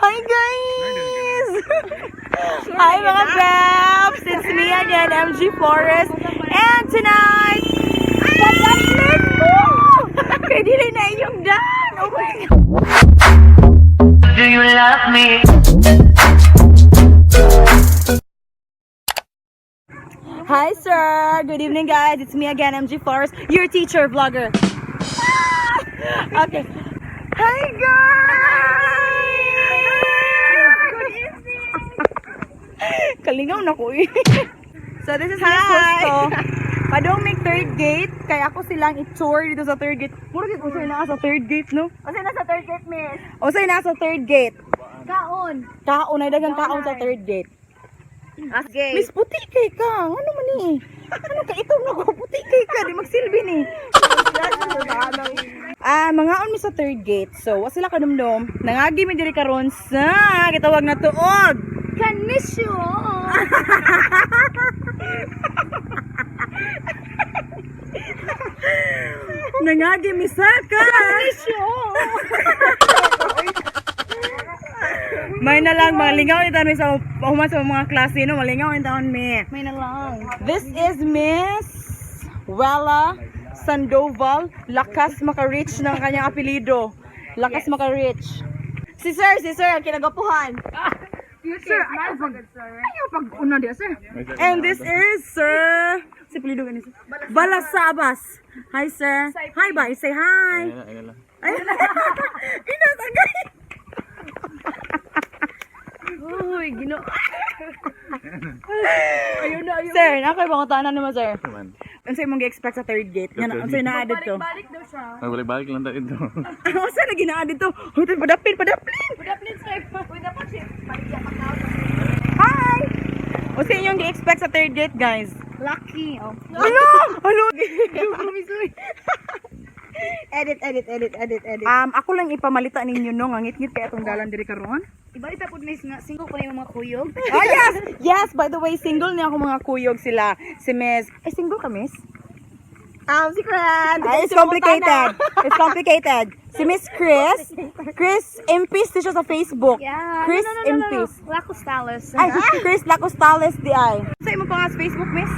Hi, guys! Hi, mga peps! It's me again, MG Flores. And tonight, padaplit mo! Kay dili na inyong dan! Oh my God! Do you love me? Hi, sir! Good evening, guys. It's me again, MG Flores, your teacher vlogger. Ah! Okay. Hi, guys! Good evening! Kalingaw na ko eh. So, this is Miss Justo. Padong may third gate, kaya ako silang i-tour dito sa third gate. Mura gid usay na sa third gate, no? Kasi nasa third gate, miss. Usay na sa third gate. Kaon. Kaon ay daghang kaon sa third gate. Gate. Miss, puti kay ka. Ano man ni? Ano ka itom na ko? Puti kay ka. Di magsilbi ni. Ah, mga on mi sa third gate. So, wa sila kadumdum. Nangagi mi diri karon sa gitawag na tuog. Kanisyo. Nangagi mi sa kanisyo. May na lang malingaw in taon mi sa human sa mga klase, no, malingaw in taon mi. May na lang. This is Miss Wella Sandoval. Lakas maka-reach ng kanyang apelido. Lakas maka-reach. Si sir, ang kinagapuhan. Sir, ayaw pag, Ayaw pag una diya, sir. And this is Sir. Si apelido gani, sir. Balasabas. Hi, sir. Hi, bye. Say hi. Ay, Ina, tagay. Uy, gino. Ayun na, ayun. Sir, na kayo pangutanan naman, sir. Unsa imong gi-expect sa third gate? Nga na, unsa naa dito? Balik daw siya. Magbalik-balik lang tayo dito. Unsa lagi naa dito? Hoy, padapin, padapin. Good sir. Uy, dapat siya. Balik siya pagkaon. Hi! O sa inyong gi-expect sa third gate, guys? Lucky. Oh. Ano? Ano? Edit, edit, edit, edit, edit. Ako lang ipamalita ninyo, no, nga ngit-ngit kay atong dalan diri karon. Ibalita po, miss, nga single ko na yung mga kuyog. Oh, yes! Yes, by the way, single niya ako mga kuyog sila. Si Miss. Ay, single ka, Miss? Si Fran. Ah, it's complicated. It's complicated. Si Miss Chris. Chris Impis siya sa Facebook. Yeah. Chris No, no, no, no, no. Impis. Lacostales. Ay, Chris Lacostales di ay. Sa imo pa nga sa Facebook, Miss?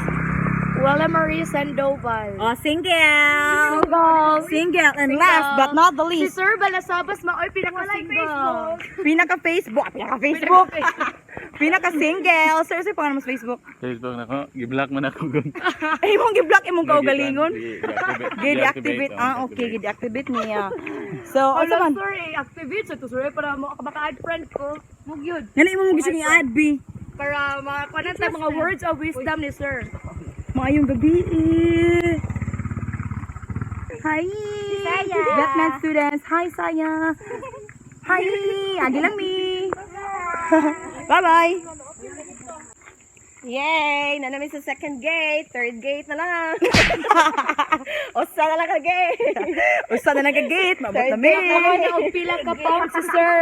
Wella Marie Sandoval. Oh, single. Single. Single. And last but not the Si least, Sir Balasabas maoy pinaka-single. Pinaka Facebook, pinaka Facebook. Pinaka single. Sir, sa pangalan mo sa Facebook? Facebook na ko, gi-block man ako gun. Ay, imong gi-block imong kaugalingon. Gi-deactivate. Gi-deactivate. Ah, okay, gi-deactivate niya. So, unsa man? Sir, eh, activate sa to sir para mo maka-add friend ko. Mug yun. Ngano imo mo gusto i-add bi? Para makakuha ta mga words of wisdom ni sir. Maayong gabi. Eh. Hi. Saya. Vietnam students. Hi, Saya. Hi. Agi lang mi. Bye-bye. Yay! Nanamin sa second gate, third gate na lang. Usa na lang ka gate. Usa na lang ka gate, maabot na mi. Ako na og pila ka pound si sir.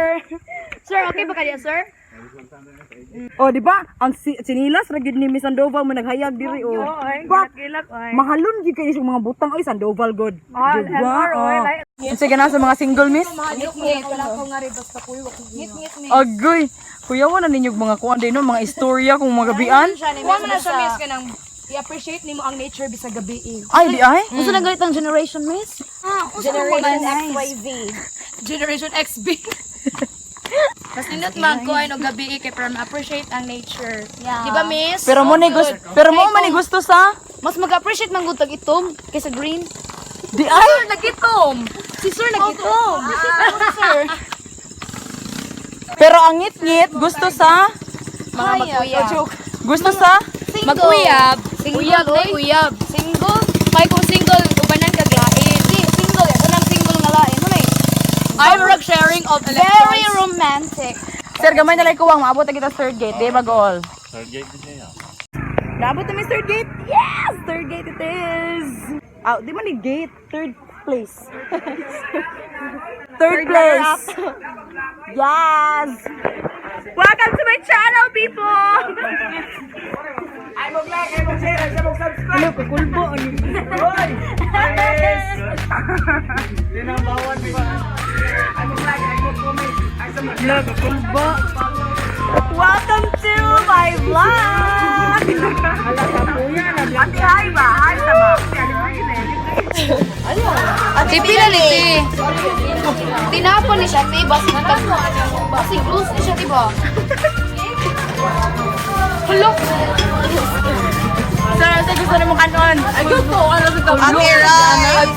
Sir, okay ba kaya sir? Oh, di ba? Ang si sinilas ra gyud ni Miss Sandoval mo naghayag diri oh. Bak, Gilak oy. mahalon gyud kay siya mga butang oy Sandoval god. Ah, Di ba? LR, oy, Oh. like- Unsa gana sa mga single, miss? Ngit-ngit wala ko nga rin basta kuy ngit-ngit ni. Agoy. Kuya wala ninyo mga kuan din no, mga istorya kung mga gabian. Kuha man na siya miss kanang i-appreciate nimo ang nature bisag gabi eh. Ay, di ay. Unsa na galit ang generation miss? Generation XYZ. Generation XB. Mas nindot magkuhan og gabi eh, kay para ma-appreciate ang nature. Yeah. Di ba miss? Pero mo ni gusto, pero mo man ni gusto sa Mas mag-appreciate man gud tag itom kaysa green. di ay. Sir, nagitom. Si sir nagitom. Sir. Pero ang ngit-ngit gusto sa Mga maguyab. gusto sa Maguyab. Uyab na uyab. Single? Kay kung single, ubanan kag lain. Di, single. Unang single nga lain. Mo na I'm rag sharing of electrons. Very romantic. Sir, gamay na lang kuwang maabot na kita sa third gate, di ba goal? Third gate na siya. Naabot na mi third gate. Yes, third gate it is. Ah, di man ni gate, third place. Third place. Yes. Welcome to my channel, people. Ay mo like, ay mo share, ay mo subscribe. Ano, kakulbo. Ano? Hoy! Yes! Tinambawan, di ba? Ay mo like, ay mo comment, ay sa mo Welcome to my vlog! Ate, hi ba? Hi sa ba? Ti pila ni ti. Tinapon ni siya ti basig tag. Basig loose ni siya ti ba. Hello. Sir, sa gusto na mong kanon. Ay, gusto. Ano sa tawag? Ate, right!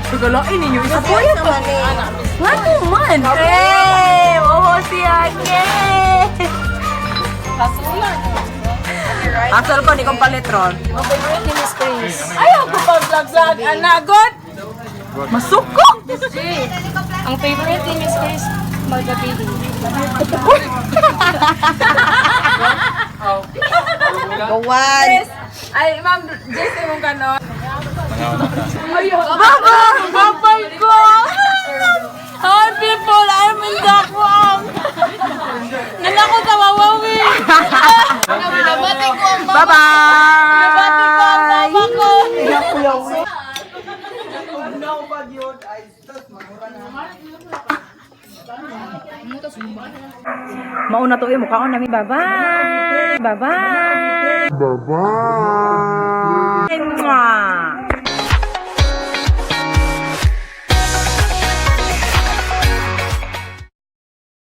Pagalain ninyo. Isa po yun pa. Nga man. Hey! Oo, siya. Yay! Asal ko, ni kong palitron. Ayaw ko pa vlog-vlog. Anagot! Masuko! Ang favorite ni Miss Chris Magabili. Gawan! Ay, ma'am, Jess, imong kanon. Baba! Babay ko! Hi, people! I'm in Dakwang! Nanako sa Wawawi! Nabati ko ang mama. Bye-bye! Nabati ko ang mama ko! Mauna to eh, mukha ko namin. Bye-bye! Bye-bye! Bye-bye.